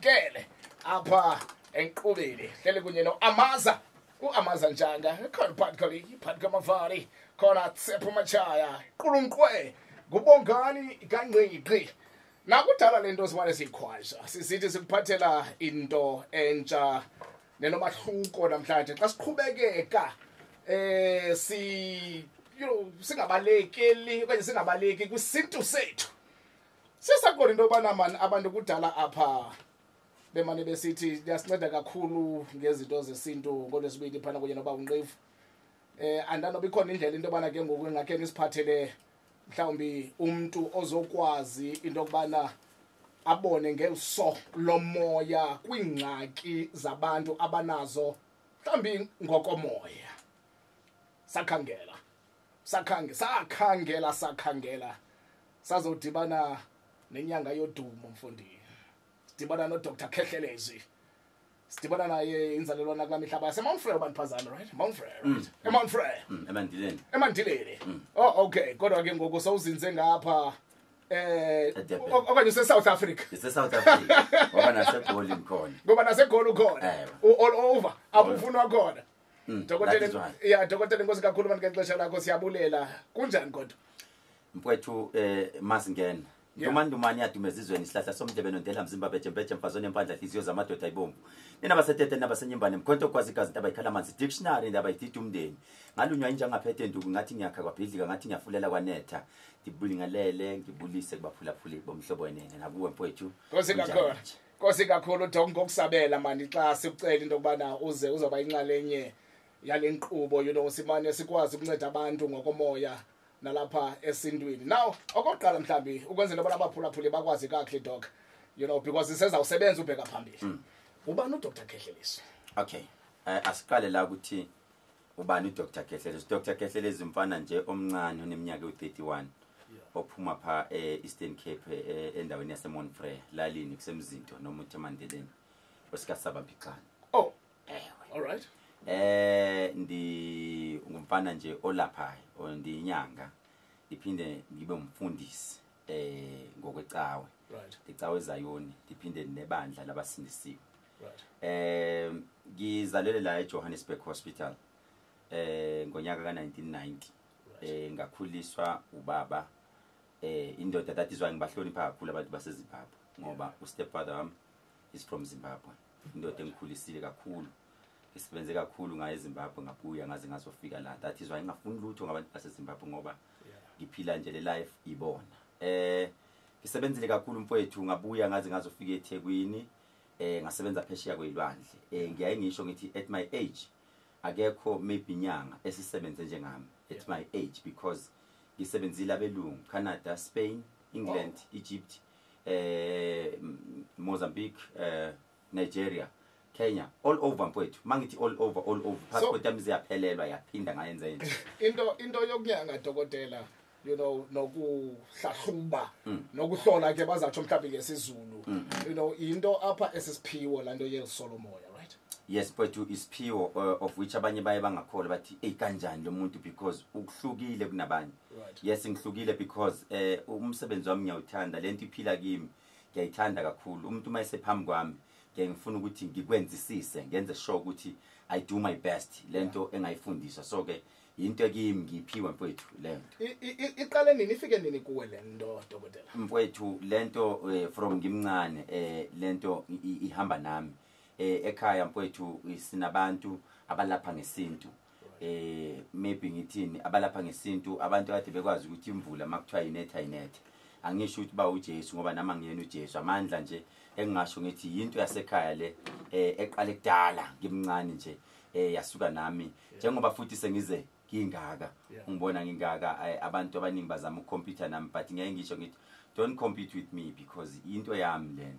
Sikwamkele apha enkqubeni, hlele kunye noAmaza, uAmaza Njanga, khona Patkoli, Patkamafari, khona Tsepho Machaya, Qulunqwe, ngubongani kaNgqiqi. Nakudala lento simane siyikhwasha, sisithi sikuphathela into entsha nenomahluko namhlanje xa siqhubekeka si singabalekeli okanye singabaleki kwisintu sethu. Sisaqonda into yobana mani abantu kudala apha bemane besithi liyasinceda kakhulu ngezinto zesintu ngoLwesibini phana kunye noba uNqevu. Andanoba ikhona indlela into yobana ke ngoku ingakhe nisiphathele mhlawumbi umntu ozokwazi into yokubana abone ngeliso lomoya kwiingxaki zabantu abanazo mhlawumbi ngokomoya. Sakhangela, sakhangela, sakhangela, sazodibana nenyanga yodumo mfondini. Sidibana noDr Khehlelezi. Sidibana naye inzalelwana kula mihlaba yase Mount Frere, bandiphazame, right? Mount Frere, right? EMount Frere. EMandileni. EMandileni. Oh, okay. Kodwa ke ngoku sowuzinze ngapha eDurban. Okanye use-South Africa. Ise-South Africa. Ngoba naseGoli ngikhona. Ngoba naseGoli ukhona. Ewe. All over. Apho ufunwa khona. Dokotela, That is right. yeah, dokotela, inkosi kakhulu mani ngexesha lakho, siyabulela. Kunjani kodwa? Mfowethu, masingena. Ndumani ndumani yadumeza izweni, isihlahla somdlebe nondela mzimba beje mbeje mfazone empandla hliziyo zamadoda ayibomvu. Nina basetete nabasenyimbane mkhonto kwazi igazi intaba ikhala amanzi dictionary indaba idida umndeni. Ngalunywa inja ngaphethe induku ngathi ngiyakha kwabhidlika ngathi ngiyafulela kwanetha. Ndibulingalele ngibulise kubaphulaphuli bomhlobo wenene nakuwe mfowethu. Nkosi Kunjani kakhulu. nje? Nkosi kakhulu Doc ngokusabela mani xa sikucela into yokubana uze uzoba inxalenye yale nkqubo, simane sikwazi ukunceda abantu ngokomoya nalapha esintwini. Now okokuqala mhlambi ukwenzela abantu abaphulaphuli bakwazi kakuhle Doc, because isezawusebenza ubheka phambili. Ubani uDr Khehlelezi? Okay. Asiqale la ukuthi ubani uDr Khehlelezi. Dr Khehlelezi umfana nje omncane oneminyaka ewu-31 ophuma pha e-Eastern Cape, endaweni yase-Mount Frere, lalini kusemzinto noma uthi eMandeleni wesikasaba Mphixane. Oh. Ewe. All right. Ndi ngumfana nje olaphayo, ndiyinyanga, ndiphinde ngibe umfundisi ngokwecawe. Icawe eZayoni, ndiphinde nebandla labasindisiwe. Ngizalelwe la eJohannesburg Hospital ngonyaka ka-1990. Ngakhuliswa ubaba, indoda, that is why ngibahlonipha kakhulu abantu baseZimbabwe ngoba ustepfather wami is from Zimbabwe. Indoda engikhulisile kakhulu, ngisebenze kakhulu ngaye eZimbabwe, ngabuya ngaze ngazofika la. That is why ngingafuni lutho ngabantu baseZimbabwe ngoba ngiphila nje le life ibona. Ngisebenzile kakhulu mfowethu, ngabuya ngaze ngazofika eThekwini, ngasebenza phesheya kwelwandle. Ngiyaye ngisho ngithi at my age akekho maybe inyanga esisebenze njengami at my age, because ngisebenzile abelungu, Canada, Spain, England, Egypt, Mozambique, Nigeria, Kenya, all over mfowethu. Mangithi all over, all over. Passport yami ziyaphelelwa, yaphinda ngayenza into. Into yokunyanga dokotela, nokuhlahluba, nokuhlola ke bazatsho mhlawumbe ngesiZulu. Into apha esisiphiwo lanto yelisolomoya, right? Yes, mfowethu, isiphiwo, of which abanye baye bangakholwa bathi hey kanjani lo muntu, because ukuhlukile kunabanye. Yes, ngihlukile because umsebenzi wami ngiyawuthanda, lento iphila kimi ngiyayithanda kakhulu. Umuntu uma esephambi kwami ngiye ngifuna ukuthi ngikwenzisise, ngenze sure ukuthi I do my best lento engayifundiswa. So ke into kimi ngiyiphiwe mfowethu lento. Iqale nini, ifike nini kuwe lento dokotela? Mfowethu lento from ngimncane, lento ihamba nami. Ekhaya mfowethu sinabantu abalapha ngesintu. Maybe ngithini abalapha ngesintu, abantu kade bekwazi ukuthi imvula makuthiwa inetha inethe. Angisho ukuthi ba uJesu ngoba nama ngiyena uJesu, amandla nje engingasho ngithi into yasekhaya le, eqale kudala ngimncane nje, yasuka nami. Njengoba futhi sengize ngingaka, ungibona ngingaka, abantu abaningi bazama ukucompete nami, but ngiyaye ngisho ngithi don't compete with me because into yami lena.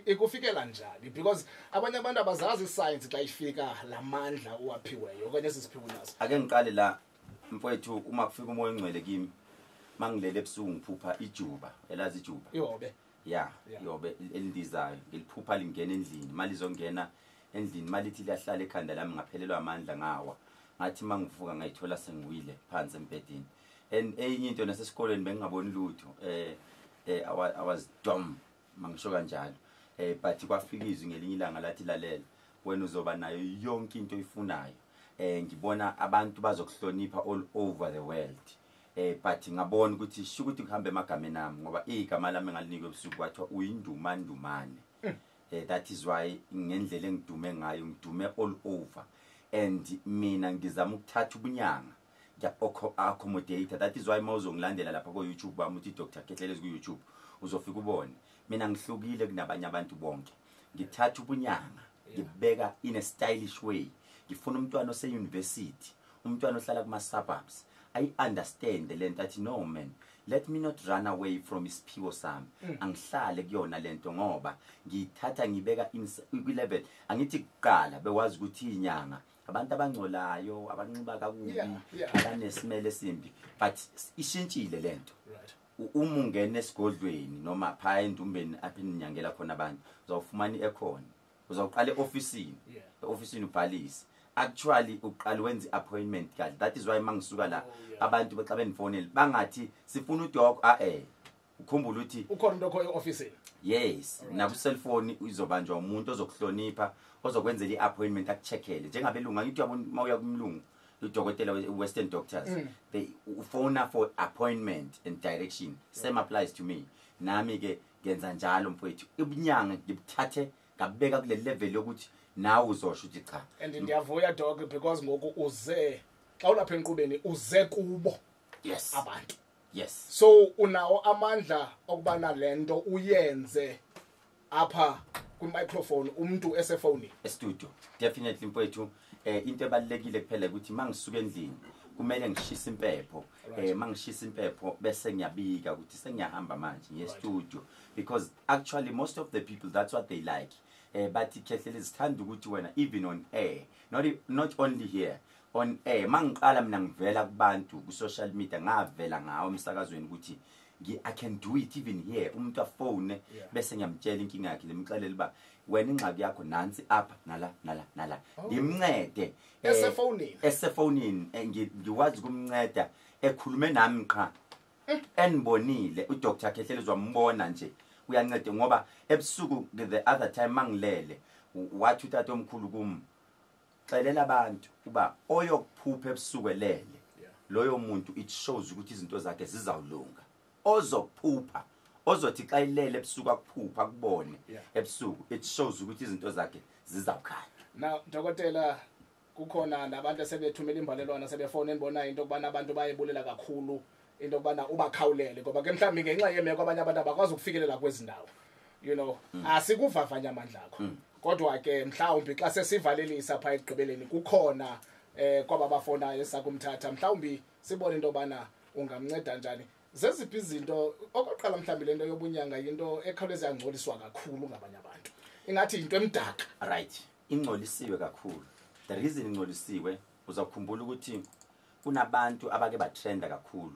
Ikufikela njani? Because abanye abantu abazazi iscience xa ifika lamandla uwaphiweyo okanye esisiphiwe naso. Ake ngiqale la mfowethu, uma kufika umoya ongcwele kimi mangilele ebusuku ngiphupha ijuba, elazi ijuba? Ihobe. Yeah, ihobe elindizayo, ngiliphupha lingena endlini, mali izongena endlini, mali ithi liyahlala ekhanda lami, ngaphelelwa amandla ngawa. Ngathi mangivuka ngayithola sengiwile phansi embhedeni. And enye into nasesikolweni bengingaboni lutho, I was dumb mangisho kanjalo. But kwafika izwi ngelinye ilanga lathi, lalela wena, uzoba nayo yonke into oyifunayo. Ngibona abantu bazokuhlonipha all over the world. But ngabona ukuthi sho ukuthi kuhambe emagameni ami, ngoba igama lami ngalinikwe ebusuku, kwathiwa uyindumandumane. That is why ngendlela engidume ngayo, ngidume all over, and mina ngizama ukuthatha ubunyanga, ngiya-accommodate. That is why mawuzongilandela lapha ko-YouTube bami, uthi Dr Khehlelezi ku-YouTube, uzofika ubone mina ngihlukile kunabanye abantu bonke. Ngithatha ubunyanga, ngibeka in a stylish way. Ngifuna umntwana ose-university, umntwana ohlala kuma-suburbs, ayi-understand lento, athi, "No man, let me not run away from isiphiwo sami, angihlale kuyona lento," ngoba ngiyithatha ngibeka kwi-level. Angithi kuqala bewazi ukuthi inyanga abantu abangcolayo, abanxiba kakubi, abanesimele esimbi, but ishintshile lento. Uma ungena esigodlweni noma phaya endumbeni apho eninyangela khona abantu, uzawufumana i-aircon, uzawuqala e-ofisini. E-ofisini ubhalise, actually uqala wenze i-appointment kahle. That is why mangisuka la, abantu xa bendifonele bangathi sifuna udoc, a-e ukhumbule ukuthi ukhona umuntu okhoyo e-ofisini. Yes. Naku-cellphone izobanjwa umuntu ozokuhlonipha, ozokwenzela i-appointment, akucheckele njengabelungu. Angithi uyabona uma uya kumlungu, udokotela western doctors, they ufona for appointment and direction. Same applies to me. Nami ke ngenza njalo, mfowethu. Ubunyanga ngibuthathe ngabeka kule level yokuthi nawe uzosho ukuthi cha. And ndiyavuya, Doc, because ngoku uze, xa ulapha enkqubeni, uze kubo abantu. So unawo amandla okubana lento uyenze apha kwi-microphone, umuntu esefowunini. E-studio, definitely, mfowethu. Into ebalekile kuphela ukuthi mangisuka endlini kumele ngishise impepho. Mangishisa impepho bese ngiyabika ukuthi sengiyahamba manje, ngiye studio, because actually most of the people, that's what they like. Bathi, "Khehlele, sithanda ukuthi wena even on air, not only here on air." Mangiqala mina ngivela kubantu ku social media, ngavela ngawo emsakazweni ukuthi I can do it even here. Umuntu afone, bese ngiyamtshela inkinga yakhe, ngimxelele uba wena ingxaki yakho nansi apha, nala, nala, nala, ngimncede. Esefonini. Esefonini. Ngikwazi ukumnceda ekhulume nami qha, enibonile uDr Khehlelezi, wambona nje uyanceda, ngoba ebusuku the other time mangilele, wathi utata omkhulu kum, xelela abantu uba oyokuphupha ebusuku elele, loyo muntu it shows ukuthi izinto zakhe zizawulunga. Ozokuphupha, ozothi xa ilele ebusuku akuphupha, akubone ebusuku, it shows ukuthi izinto zakhe zizawukhanya. Now dokotela, kukhona nabantu esebethumela imbalelwano, sebefona, endibonayo into yokubana abantu bayebulela kakhulu into yokubana ubakhawulele, ngoba ke mhlawumbi ngenxa yemeko abanye abantu abakwazi ukufikelela kwezi ndawo. Asikuvavanya amandla akho, kodwa ke mhlawumbi xa sesivalelisa phaa ekugqibeleni, kukhona kwaba bafonayo esakumthatha, mhlawumbi sibone into yobana ungamnceda njani. Zeziphi izinto okokuqala? Mhlawumbi le nto yobunyanga yinto ekhawuleze yangcoliswa kakhulu ngabanye abantu, ingathi yinto emdaka. Right, ingcolisiwe kakhulu. The reason ingcolisiwe, uzakhumbula ukuthi kunabantu abake batrenda kakhulu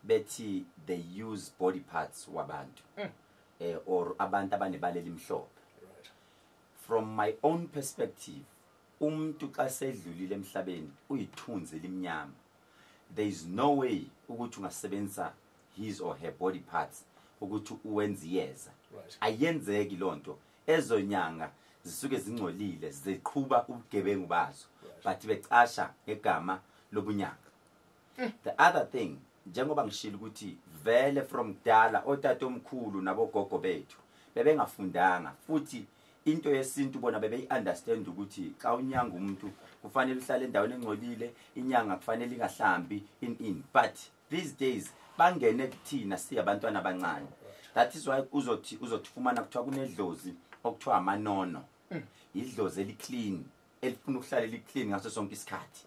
bethi they use body parts wabantu or abantu abanebala elimhlophe. From my own perspective, umuntu xa sedlulile emhlabeni uyithunzi elimnyama. There is no way ukuthi ungasebenzisa his or her body parts ukuthi uwenze iyeza. Ayenzeki lonto. Ezonyanga zisuke zingcolile, ziqhuba ubugebengu bazo, but becasha ngegama lobunyanga. The other thing, njengoba ngishilo ukuthi vele from kudala otata omkhulu nabogogo bethu bebengafundanga, futhi into yesintu bona bebeyi-understand ukuthi xa unyanga umuntu kufanele uhlale endaweni engcolile, inyanga kufanele ingahlambi in, but these days bangene kuthina siyabantwana abancane. That is why uzothi uzothufumana kuthiwa kunedlozi okuthiwa amanono, idlozi eli-clean, elifuna ukuhlala li-clean ngaso sonke isikhathi.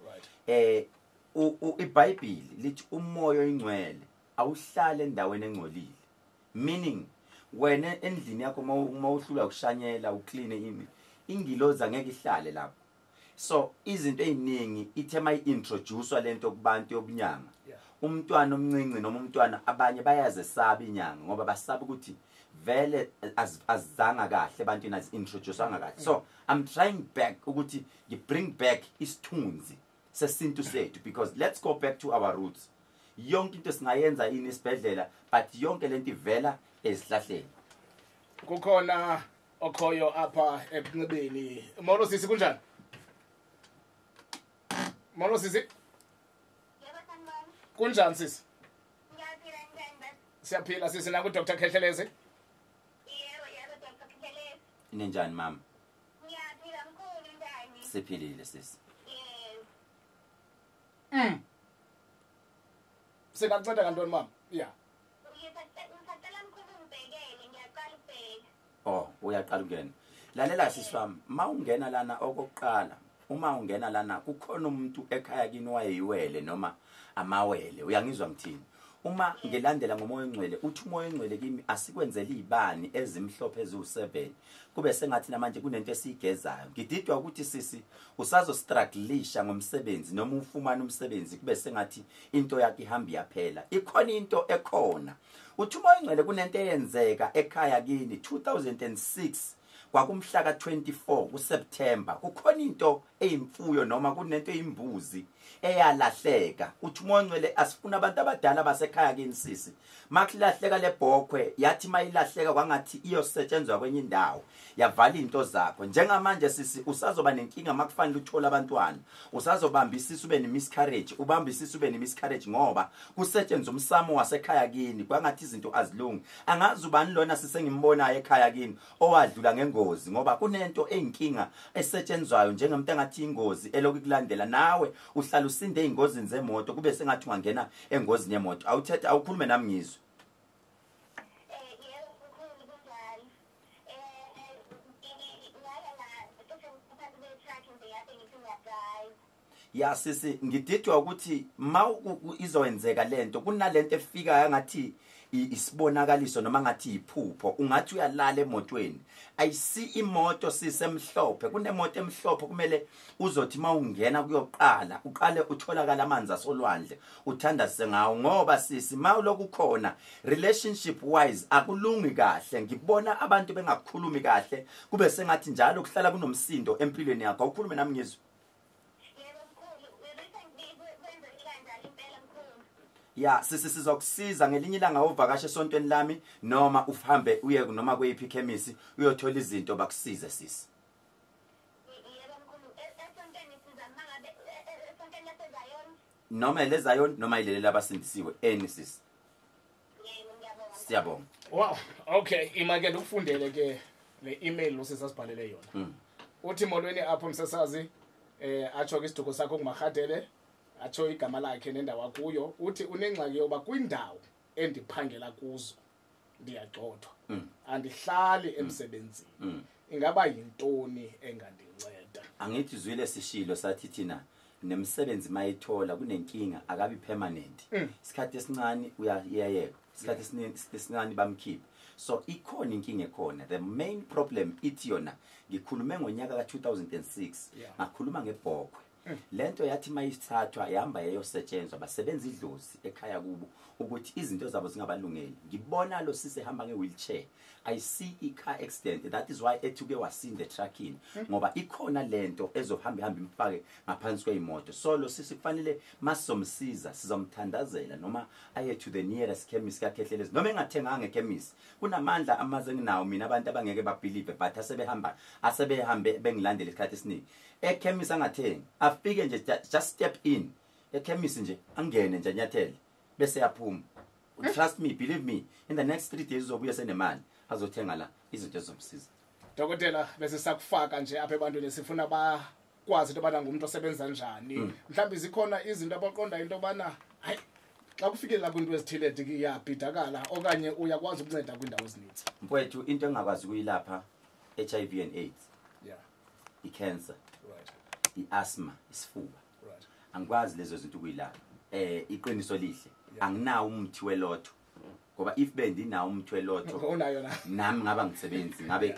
iBhayibheli lithi umoya oyingcwele awuhlale endaweni engcolile, meaning wena endlini yakho uma uhlula ukushanyela, uclean imi, ingilozi angeke ihlale lapho. So izinto eziningi ithe mayi-introducewa lento kubantu yobunyanga, umntwana omncinci noma umntwana, abanye bayazesaba inyanga ngoba basaba ukuthi vele azizanga kahle ebantwini, azi-introducewanga kahle. So I'm trying back ukuthi ngi-bring back isithunzi sesintu sethu, because let's go back to our roots. Yonke into singayenza ini esibhedlela, but yonke lento ivela ezihlahleni. Kukhona Okhoyo apha ekunxibeni. Molo sisi, kunjani? Molo sisi. Yebo, sanibona. Kunjani sisi? Ngiyaphila, njani baba? Siyaphila sisi, naku Dr. Khehlelezi. Yebo, Dr. Khehlelezi. Ninjani mama? Ngiyaphila mkhulu, njani? Siphilile sisi. Yes. Singakunceda ngantoni mama? Yeah. Ngisacela mkhulu ngibhekele, ngiyaqala ukubheka. Oh, uyaqala ukungena. Lalela sisi wami, mawungena lana okokuqala, uma ungena lana kukhona umuntu ekhaya kini wayeyiwele noma amawele. Uyangizwa ngithini? Uma ngilandela ngomoya ongcwele, uthi umoya ongcwele kimi asikwenzele izibani ezimhlophe eziwu7. Kube sengathi namanje kunento esiyigezayo. Ngididwa ukuthi sisi usazostrugglisha ngomsebenzi noma ufumana umsebenzi kube sengathi into yakhe ihamba iyaphela. Ikhona into ekhona. Uthi umoya ongcwele kunento eyenzeka ekhaya kini 2006 kwakumhla ka24 kuSeptember, kukhona into eyimfuyo noma kunento eyimbuzi eyalahleka. Uthi umoya ongcwele asifuna abantu abadala basekhaya kini sisi. Makulahleka lebhokhwe, yathi mayilahleka kwangathi iyosetshenzwa kwenye indawo, yavala into zakho. Njengamanje sisi usazoba nenkinga makufanele uthole abantwana, usazobamba isisu ube nemiscarriage, ubamba isisu ube nemiscarriage ngoba kusetshenzwa umsamo wasekhaya kini, kwangathi izinto azilungi. Angazi ubani lona sisengimbonayo ekhaya kini owadlula ngengozi, ngoba kunento eyinkinga esetshenzwayo njengomuntu engathi ingozi elokhu ikulandela nawe, uhlala usinde ey'ngozini zemoto kube sengathi ungangena engozini yemoto. Awuthethe awukhulume nami ngizwe. Yebo mkhulu, kunjalo. Ngake cishe ngaphansi kwe-truck nje yabe ngithi ngiyadrayiva. Ya sisi, ngididwa ukuthi ma izokwenzeka lento, kunalento efikayo ngathi isibonakaliso noma ngathi iphupho, ungathi uyalala emotweni. Ayisi imoto sisemhlophe, kunemoto emhlophe kumele uzothi mawungena kuyoqala uqale utholakala amanzi asolwandle uthandazise ngawo, ngoba sisi mawuloku khona relationship wise akulungi kahle. Ngibona abantu bengakhulumi kahle, kube sengathi njalo kuhlala kunomsindo empilweni yakho. Awukhulume nami ngizwe. Yebo mkhulu, recently kwenzeke kanjalo impela mkhulu. Ya sisi, sizokusiza ngelinye ilanga uvakashe esontweni lami noma uhambe uye noma kweyiphi ikhemisi uyothola izinto bakusize sisi. Yebo mkhulu, esontweni siza mangabe esontweni laseZayoni. Noma leZayoni noma ileli labasindisiwe eni sisi. Yebo, ngiyabonga. Siyabonga. Wow, okay, ima ke ndikufundele ke le email lo sisasibhalele yona. Uthi molweni apho msasazi, atsho ke isiduko sakho nguMarhadebe, atsho igama lakhe nendawo akuyo. Uthi unengxaki yoba kwindawo endiphangela kuzo ndiyagxothwa, andihlali emsebenzini. Ingaba yintoni engandinceda? Angithi zwile sishilo sathi thina nemsebenzi mayithola kunenkinga akabi permanent. Isikhathi esincane uyayeka, isikhathi esincane bamkhipha. So ikhona inkinga ekhona. The main problem ithi yona ngikhulume ngonyaka ka2006, ngakhuluma ngebhokhwe. Lento yathi mayithathwa yahamba yayosetshenzwa, basebenza idlozi ekhaya kubo ukuthi izinto zabo zingabalungeli. Ngibona lo sisi ehamba nge-wheelchair, I see i-car accident, that is why ethuke wasinda etruckini, ngoba ikhona lento ezohamba ihamba imfake ngaphansi kweyimoto. So lo sisi kufanele masizomsiza, sizomthandazela noma aye to the nearest chemist kaKhehlelezi, noma engathenganga ekhemisi. Kunamandla amaze enginawo mina abantu abangeke babelieve, but asebehambe bengilandela isikhathi esiningi. Ekhemisi angathengi, afike nje just step in ekhemisi nje, angene nje anyathele bese yaphuma. Trust me, believe me, in the next 3 days uzobuya senemali azothenga la izinto ezizomsiza. Dokotela, bese sakufaka nje apha ebantwini, sifuna bakwazi into yobana ngumuntu osebenza njani. Mhlawumbi zikhona izinto abaqondayo into yobana hayi, xa kufikelela kwinto ezithile iyabhidakala, okanye uyakwazi ukunceda kwiindawo ezininzi. Mfowethu, into engakwazi ukuyilapha HIV and AIDS, i-cancer, i-asthma, isifuba. Angikwazi lezo zinto ukuyilapha. Iqiniso lihle, anginawo umuthi welotho, ngoba if bendinawo umuthi welotho unayo na nami ngaba ngisebenzi ngabe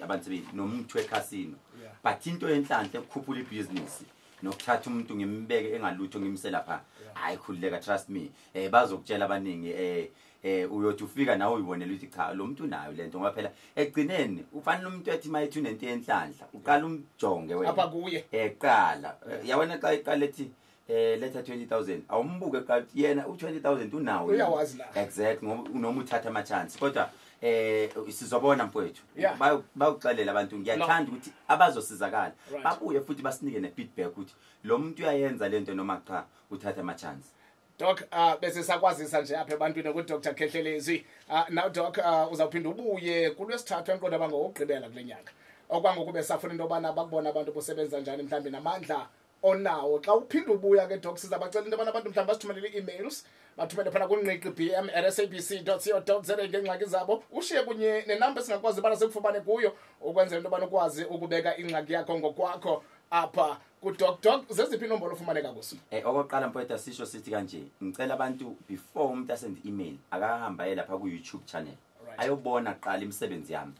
abansebenzi nomuthi wecasino. But into yenhlanhla ekukhuphula ibhizinisi nokuthatha umuntu ngimbeke engalutho ngimse lapha, hayi khululeka, trust me, bazokutshela abaningi, uyothi ufika nawe uyibonela ukuthi cha, lo muntu unayo lento, ngoba phela ekugcineni ufanele umuntu ethi mayethi unento yenhlanhla uqala umjonge wena apha kuye. Qala yabona xa iqala ethi letha 20,000, awumbuke qala ukuthi yena u200,000 unawo yini? Uyawazi la. Exactly, ngoba noma uthatha ama chance, kodwa Sizobona mfowethu. Bayuxelela abantu, ngiyathanda ukuthi abazosizakala babuye futhi basinike ne-feedback ukuthi lo muntu uyayenza lento noma cha, uthatha ama chance. Doc, bese sakwazisa nje apha ebantwini ku-Dr Khehlelezi. Now Doc, uzawuphinda ubuye kulwesithathu enqondo abangowokugqibela kule nyanga. Okwangoku besafuna into yobana bakubona abantu bosebenza njani, mhlawumbi namandla onawo. Xa uphinda ubuya ke Doc, sizabacela into yobana abantu mhlawumbi basithumelele ii-emails, bathumele phana kunqiqi.bm@sabc.co.za ngeengxaki zabo, ushiye kunye nenamba esingakwazi ubana sikufumane kuyo ukwenzela into yobana ukwazi ukubeka ingxaki yakho ngokwakho apha kuDoc. Doc, zeziphi inombolo ofumaneka kuso? Okokuqala mfowethu, asisho sithi kanje, ngicela abantu before umuntu asend email akahamba aye lapha ku-YouTube channel ayobona kuqala imisebenzi yami.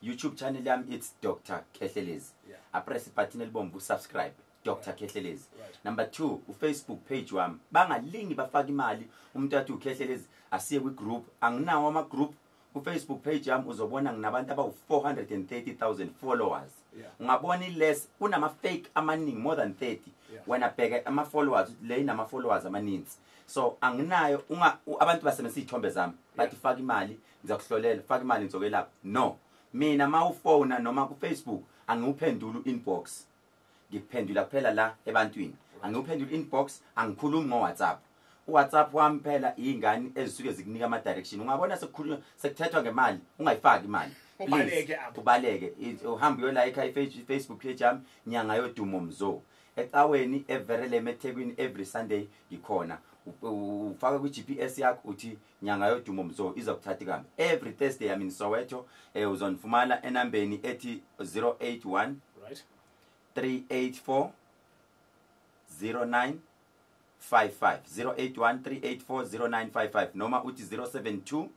YouTube channel yami, it's Dr Khehlelezi. Apress ibutton elibomvu, subscribe, Dr Khehlelezi. Number 2, uFacebook page wami, bangalingi bafaka imali umuntu athi uKhehlelezi asiye kwi-group. Anginawo ama-group. Ku-Facebook page yami uzobona nginabantu abawu-430,000 followers. Ungabona i-less, kunama-fake amaningi, more than 30. Wena bheka ama-followers, le inama-followers amaninzi. So anginayo abantu basebenzisa iy'thombe zami bathi faka imali ngizakuhlolela, faka imali ngizokwelapha. No, mina ma ufona noma ku-Facebook angiwuphenduli u-inbox, ngikuphendula kuphela la ebantwini. Angiwuphenduli inbox, angikhulumi ngo-WhatsApp. UWhatsApp wami phela iy'ngane ezisuke zikunika ama-direction. Ungabona sekukhulunywa sekuthethwa ngemali, ungayifaki imali. Ubaleke apho. Ubaleke, uhambe uyolayikha i-Facebook page yami, Nyanga Yodumo Mzo. Ecaweni eVerelem eThekwini every Sunday ngikhona. Ufaka kwi-GPS yakho uthi Nyanga Yodumo Mzo, iza kuthatha ikambi. Every Thursday I'm in Soweto. Uzonifumana enambeni ethi 081 384 0955, 081 384 0955, noma uthi 072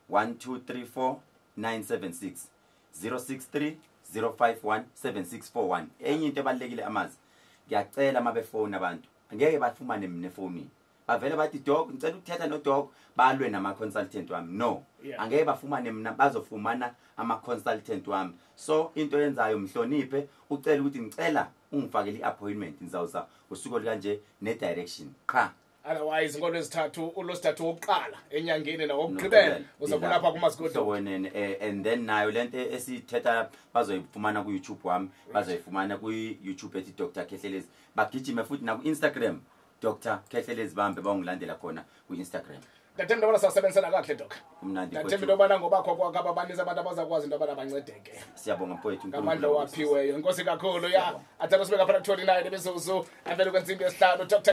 1234 976, 063 051 7641. Enye into ebalulekile, amazi, ngiyacela mabefona abantu angeke bafumane mina efonini, bavele bathi doc, ngicela ukuthetha no-doc, balwe nama-consultant wami. No, angeke bafumane mina, bazofumana ama-consultant wami. So into oyenzayo, mhloniphe, ucele ukuthi ngicela ungifakele i-appointment, ngizawuza usuku olukanje ne-direction qha. Otherwise ngolwesithathu, ulwesithathu wokuqala enyangeni nawokugqibela uzabona lapha kuMaziko. So wena and then nayo lento esithetha bazoyifumana ku-YouTube wami, bazoyifumana ku-YouTube ethi Dr Khehlelezi. Bagijime futhi naku-Instagram Dr Khehlelezi, bambe bangilandela khona ku-Instagram. Ndathemba into yobana sawusebenzisana kakuhle Doc. Kumnandi. Ndathemba into yobana ngobakho kwakho abaninzi abantu abazakwazi into yobana bancedeke. Siyabonga mfowethu. Ngamandla owaphiweyo. Inkosi kakhulu ya. Athatha sibeka phana 29 imizuzu emveni kwentsimbi yesihlanu. Dr.